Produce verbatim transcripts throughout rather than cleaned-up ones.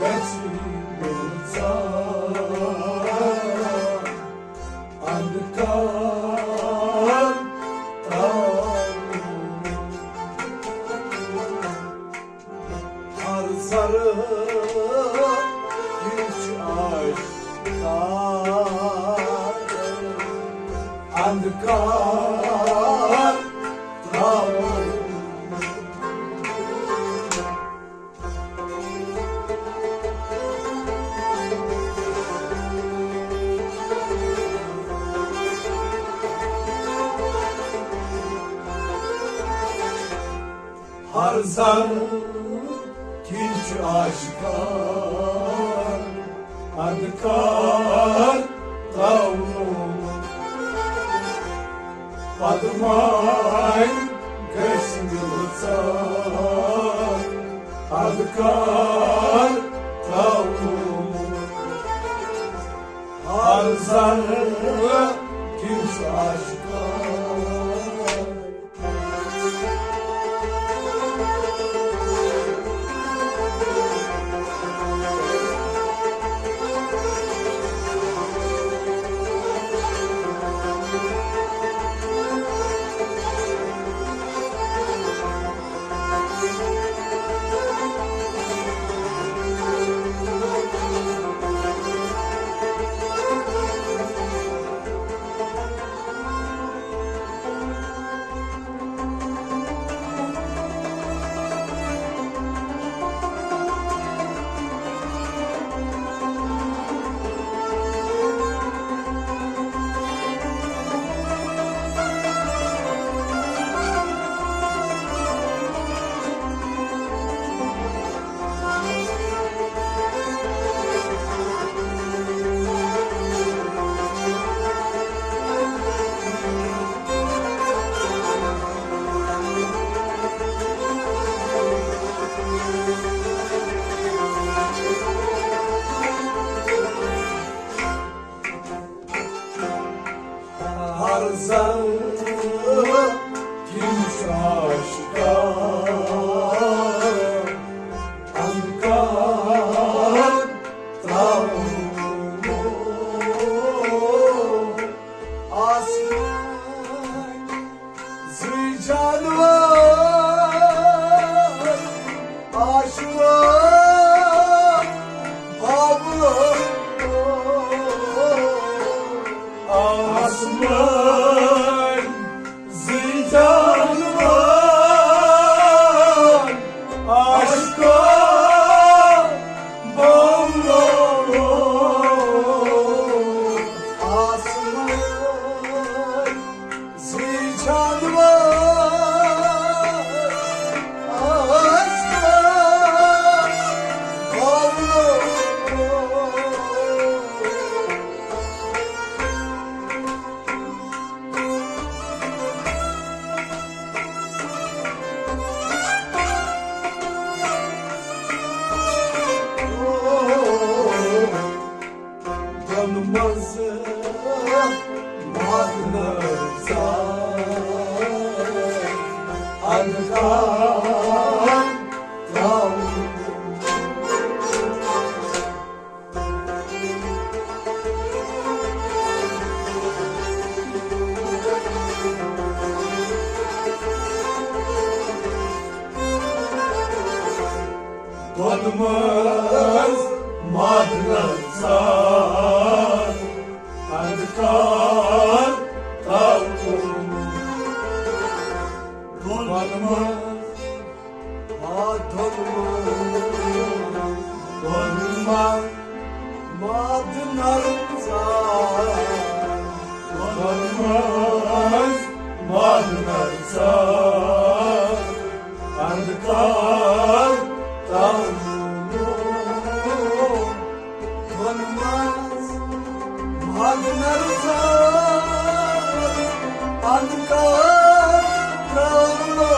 گژھِ نہٕ ژاو، اندکار ترٛاوُن۔ ہر ذرٕ کِنۍ چھُ آشکار، اندکار ترٛاوُن۔ ہر ذرٕ کِنۍ چھُ آشکار، اندکار ترٛاوُن۔ پدماے گژھِ نہٕ ژاو، اندکار ترٛاوُن۔ ہر ذرٕ کِنۍ چھُ آشکار۔ ہر ذرٕ کِنۍ چھُ آشکار، اندکار ترٛاوُن۔ آسمٲنۍ زٕے جانور، آشنا بابلو۔ آسمٲنۍ زٕے جانور، آشنا بابلو۔ آسمٲنۍ زٕے جانور، آسمان بابلو۔ دۄن منٛز مدنر ژاو، اندکار ترٛاوُن۔ دۄن منٛز مدنر ژاو، اندکار ترٛاوُن۔ دۄن منٛز، آ، دۄن منٛز، دۄن منٛز مدنر ژاو، دۄن منٛز مدنر ژاو۔ اندکار ترٛاونو، دۄن منٛز مدنر ژاو۔ اندکار ترٛاونو،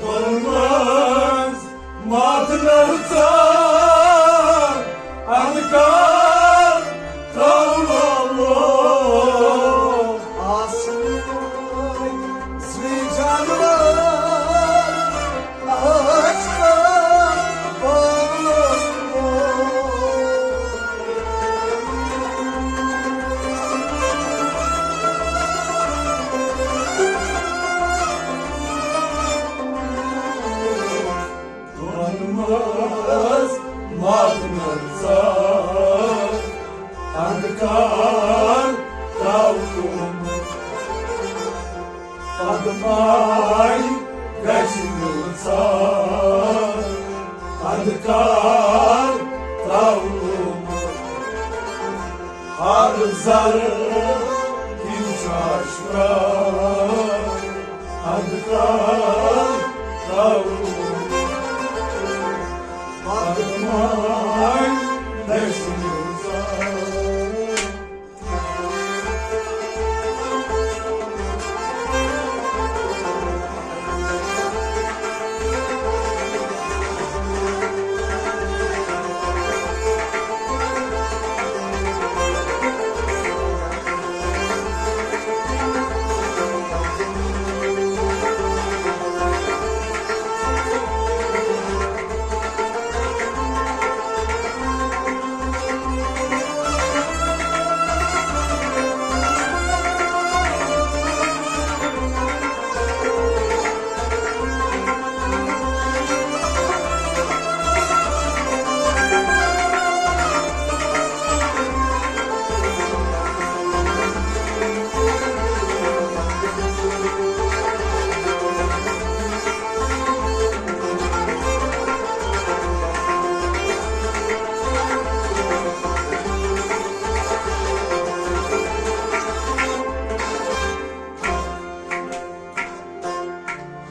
دۄن منٛز مدنر ژاو۔ اندکار ترٛاونو۔ آسمٲنۍ زٕے جانور، اندکار ترٛاوُن۔ ہر زر کِنۍ چھُ آشکار اندکار ترٛاوُن۔ پدماے دٔچھُن۔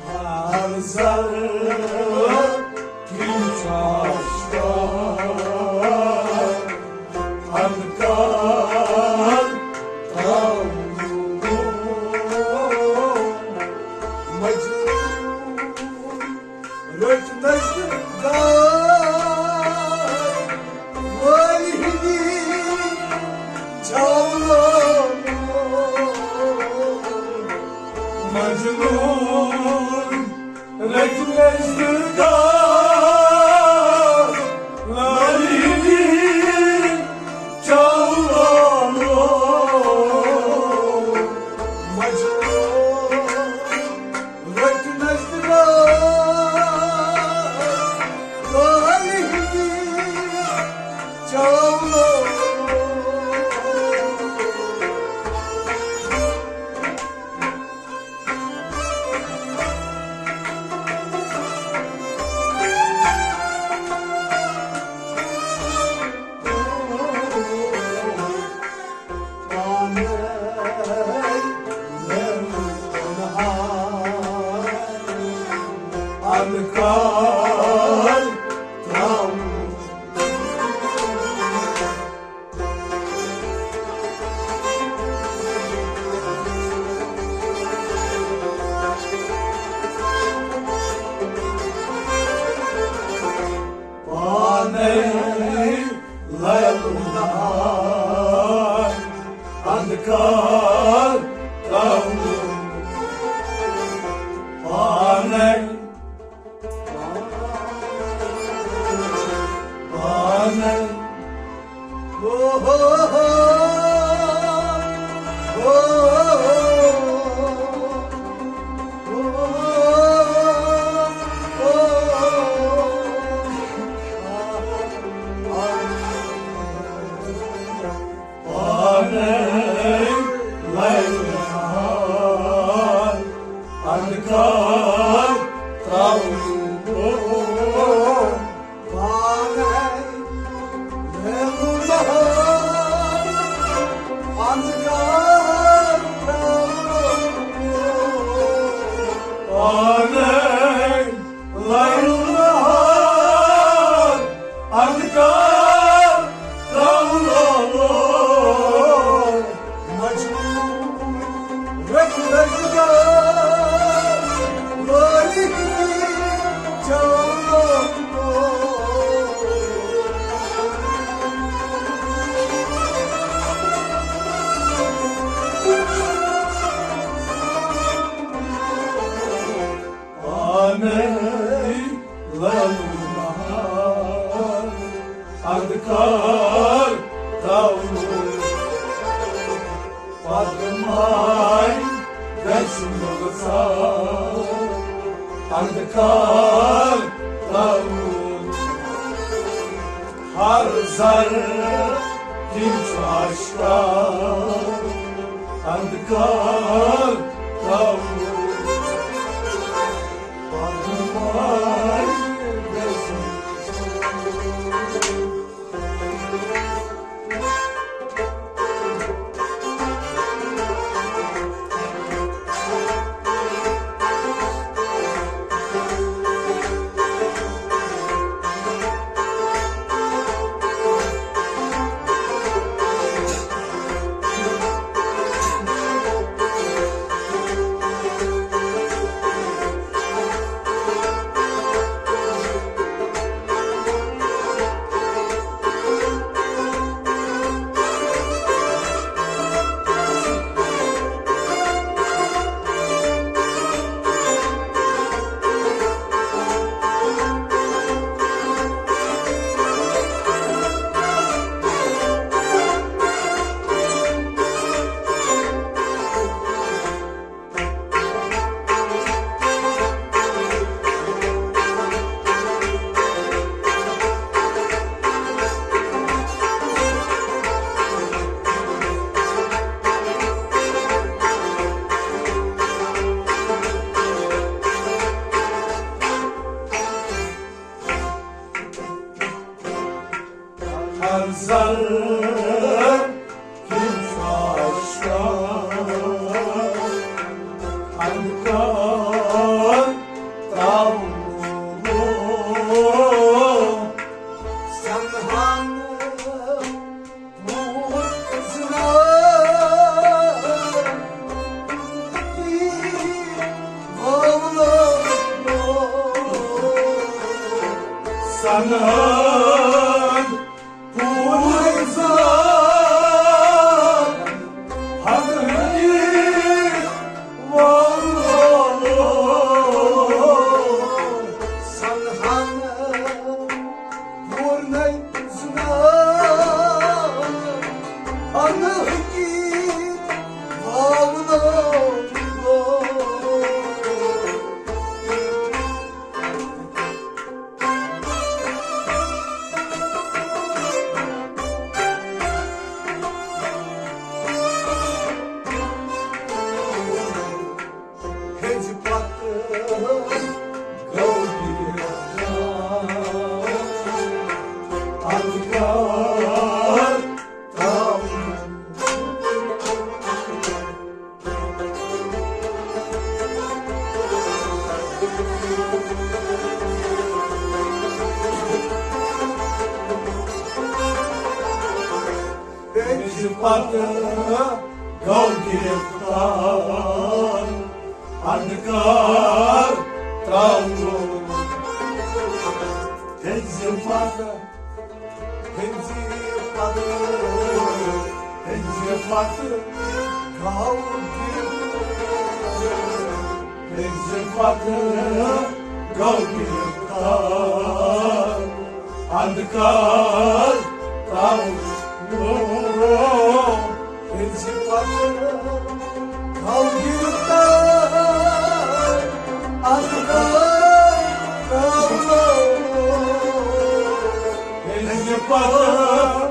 ہر زر کِنۍ چھُ آشکار اندکار ترٛاوُن۔ مجنون رٔٹۍ نزدیٖک گار، وٲلۍ ہِوی چھاولہٕ۔ مجنون رٔٹۍ نزدیٖک گار، وٲلۍ ہِوی چھاولہٕ۔ مجنون رٔٹۍ نزدیٖک گار، وٲلۍ ہِوی چھاولہٕ۔ پانے لرزان انکار ترٛاوُن۔ پانے لیل نہار اندکار ترٛاوُن۔ پانے، پانے۔ پانے لیل نہار اندکار ترٛاوُن۔ پانے لیل نہار اندکار ترٛاوُن۔ پانے لیل نہار اندکار ترٛاوُن۔ مجنون رٔٹۍ نزدیٖک گار، وٲلۍ ہِوی چھاولہٕ۔ پانے لیل نہار اندکار ترٛاوُن۔ پدماے گژھِ نۄقصان اندکار ترٛاوُن۔ ہر زر کِنۍ چھُ آشکار اندکار ترٛاوُن۔ زر کِم ساز اندکار ترٛاوُن سنہان موٗر زنار وولو سنہان پوٗرٕ زال ہنہٕ ہنہِ وولو سنہان پوٗرنَے زنان ہنہٕ ہنہِ وولو ہٕنٛزِ پتہٕ گوٚو گِرفتار اندکار تام۔ ہٕنٛزِ پتہٕ گوٚو گرفتار اندکار ترٛاوُن۔ ہٕنٛزِ پتہٕ ہٕنٛزِ پتہٕ، ہٕنٛزِ پتہٕ گوٚو گرفتار۔ ہٕنٛزِ پتہٕ گوٚو گرفتار اندکار ترٛاوُن۔ ہٕنٛزِ پتہٕ گوٚو گرفتار اندکار ترٛاوُن۔ ہٕنٛزِ پتہٕ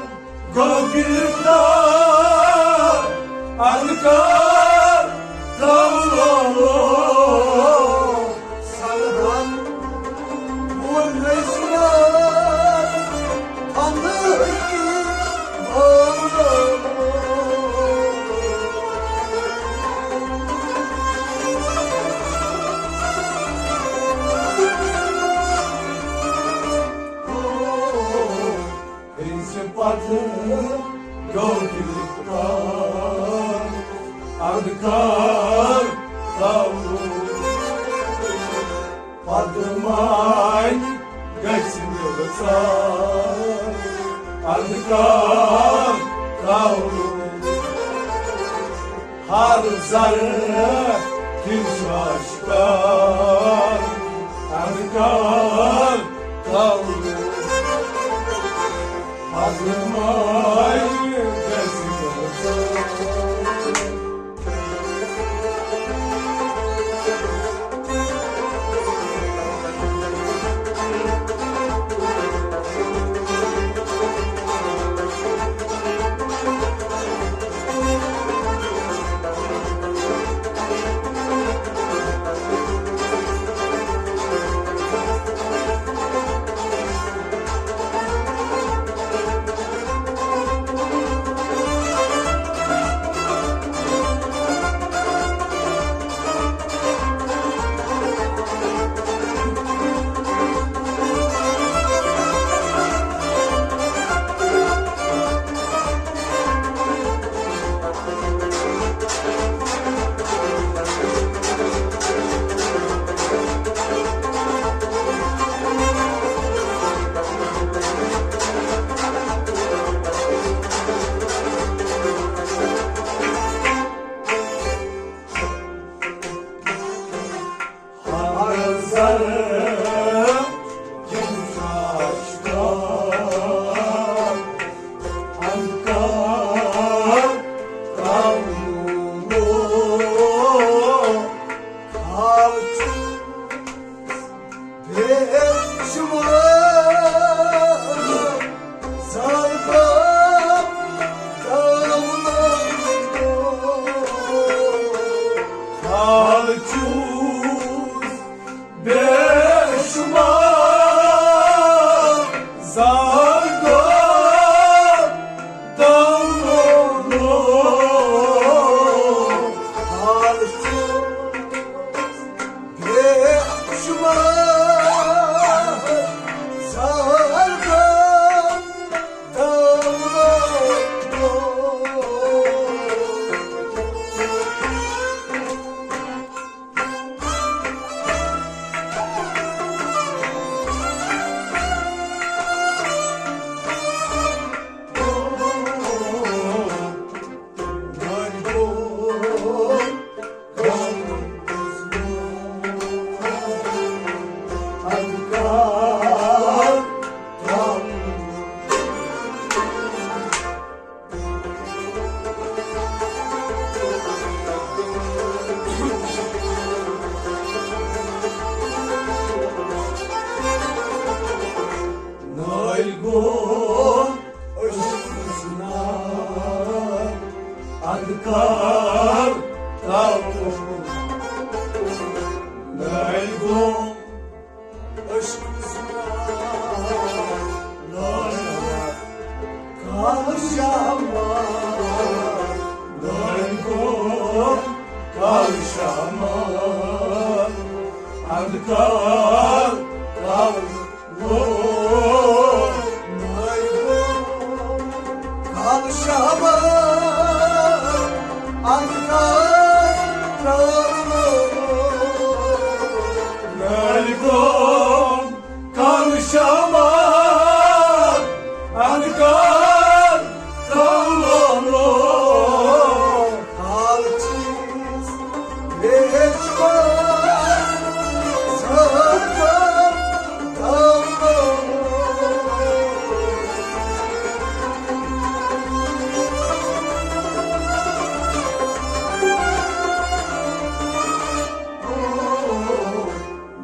گوٚو گرفتار اندکار ترٛاوُن۔ سلمان ووٚن رضوان پنہٕ ہٕکی وولو۔ ہٕنٛزِ پتہٕ گوٚو گرفتار اندکار ترٛاوُن۔ پتہٕ مانہِ گژھِ نہٕ ژار اندکار ترٛاوُن۔ ہر زرٕ کِنۍ چھُ آشکار اندکار ترٛاوُن۔ پتہٕ مانہِ گژھِ نہٕ ژار۔ نٲلۍ گوٚو عشقس نار، اندکار تاوُن۔ نٲلۍ گوٚو عشقس نار، نار کالہٕ شامار۔ نٲلۍ گوٚو کالہٕ شامار، اندکار تاوُن۔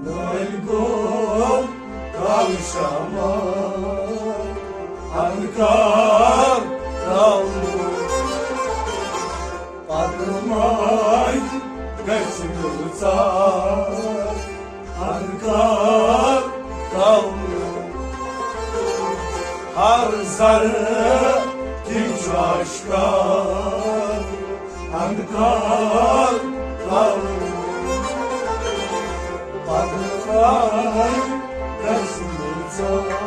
نٲلۍ گوٚو کالہٕ شامار، اندکار تاوُن۔ پتہٕ ماے گژھِ نہٕ ژار، اندکار تاوُن۔ ہر ذرٕ کِنۍ چھُ آشکار، اندکار تاوُن۔ پتہٕ ماے گژھِ نہٕ ژار۔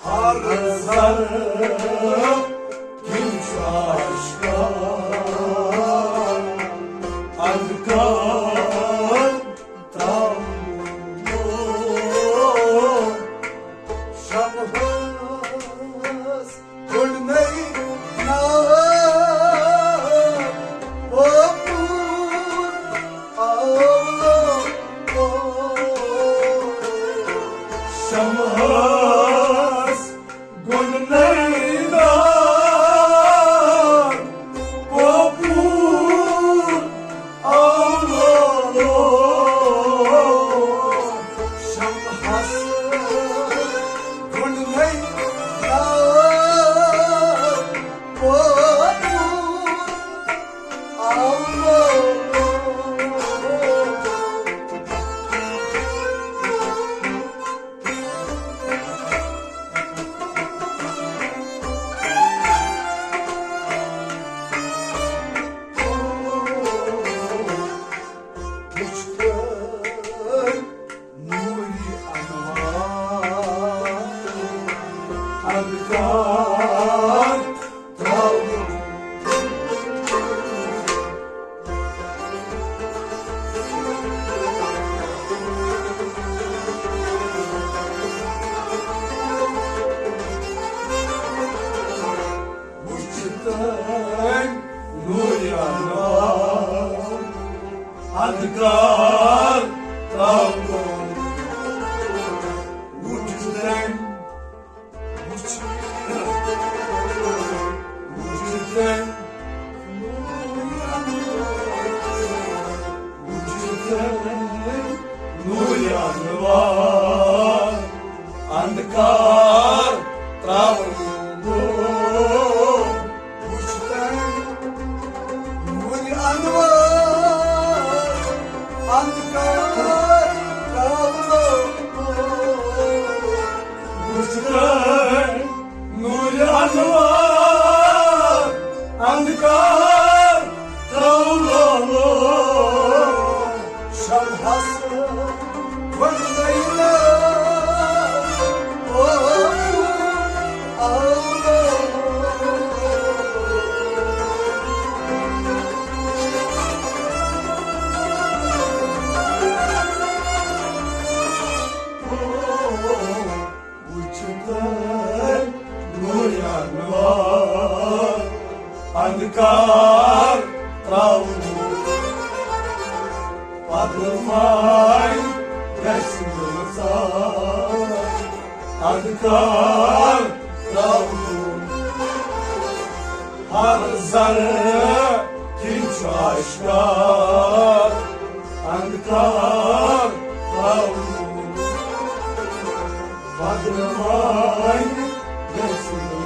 ہر ذرٕ کِنۍ چھُ آشکار، اندکار تاوُن۔ شمعس گۄڈنَے نار پوٚکُن آلو۔ شمعس گۄڈنَے نار پوٚکُن آلو۔ شمعس گۄڈنَے نار پوٚکُن آلو۔ وٕچھ تہٕ نوٗرِ انوار اندکار ترٛاوُن۔ وٕچھ تٔمۍ نوٗرِ انوار اندکار ترٛاوُن۔ وٕچھ تٔمۍ، وٕچھ، وٕچھ تٔمۍ، وٕچھ تٔمۍ۔ نور انوار اندکار تراوُن۔ وُچھ تٔمۍ نور انوار اندکار تراوُن۔ وُچھ تٔمۍ نور انوار اندکار تراوُن۔ شمعس گۄڈٕ نٔے نار۔ او، او، او۔ وُچھ تٔمۍ نور انوار اندکار تراوُن۔ پتہٕ وۄنۍ گژھِ نہٕ ژاہ اندکار تراوُن۔ ہر ذرٕ کِنۍ چھُ آشکار اندکار تراوُن۔ بدنام گژھِ نہٕ۔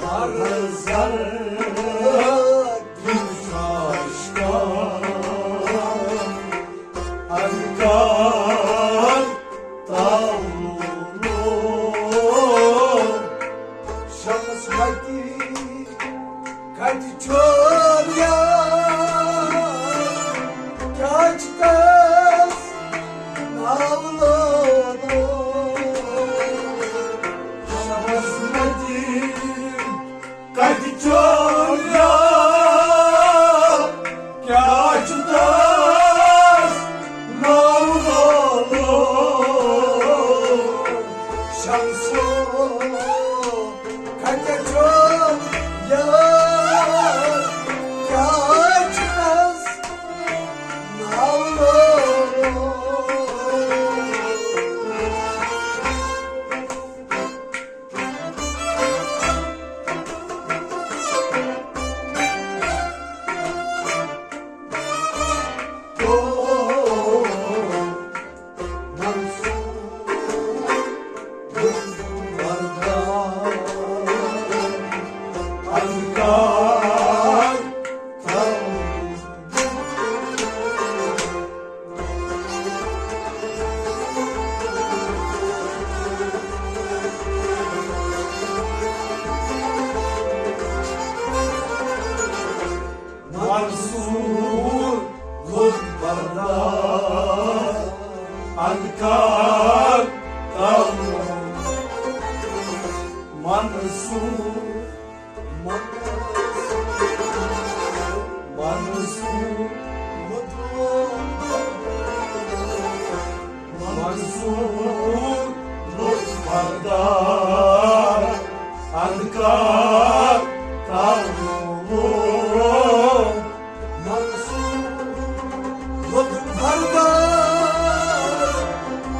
ہر ذرٕ کِنۍ چھُ آشکار اندکار تراوُن۔ شمس متی کتہِ چھُ یار؟ کیٛاہ چھُ تس ناو لولو؟ شمس متی کتہِ چھُ یار؟ کیٛاہ چھُ تس ناو لولو؟ شمسو کتہِ چھُ یار؟ کیٛاہ چھُ تس ناو لولو؟ منصور لوٚگ بردار اندکار تراوُن۔ منصور، منصور، منصور، منصور لوٚگ بردار اندکار تراوُن۔ منصور لوٚگ بردار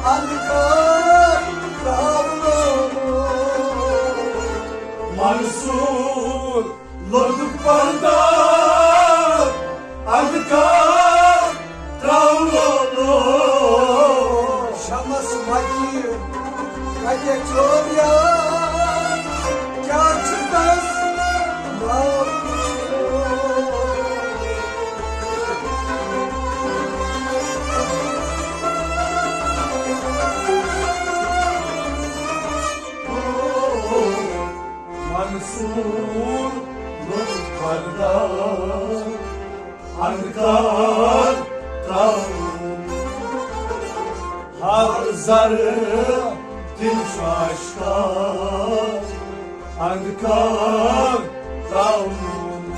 اندکار تراوُن۔ منصور لوٚگ بردار اندکار تراوُن۔ شمس متی کتہِ چھُ یار؟ کیٛاہ چھُ تس ناو؟ پردٕ اندکار ترٛاوُن۔ ہر ذرٕ دِل چھُ آشکار اندکار ترٛاوُن۔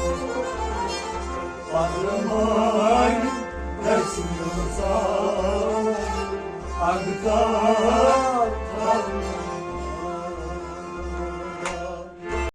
پرمان گژھِ نہٕ زانٛہہ اندکار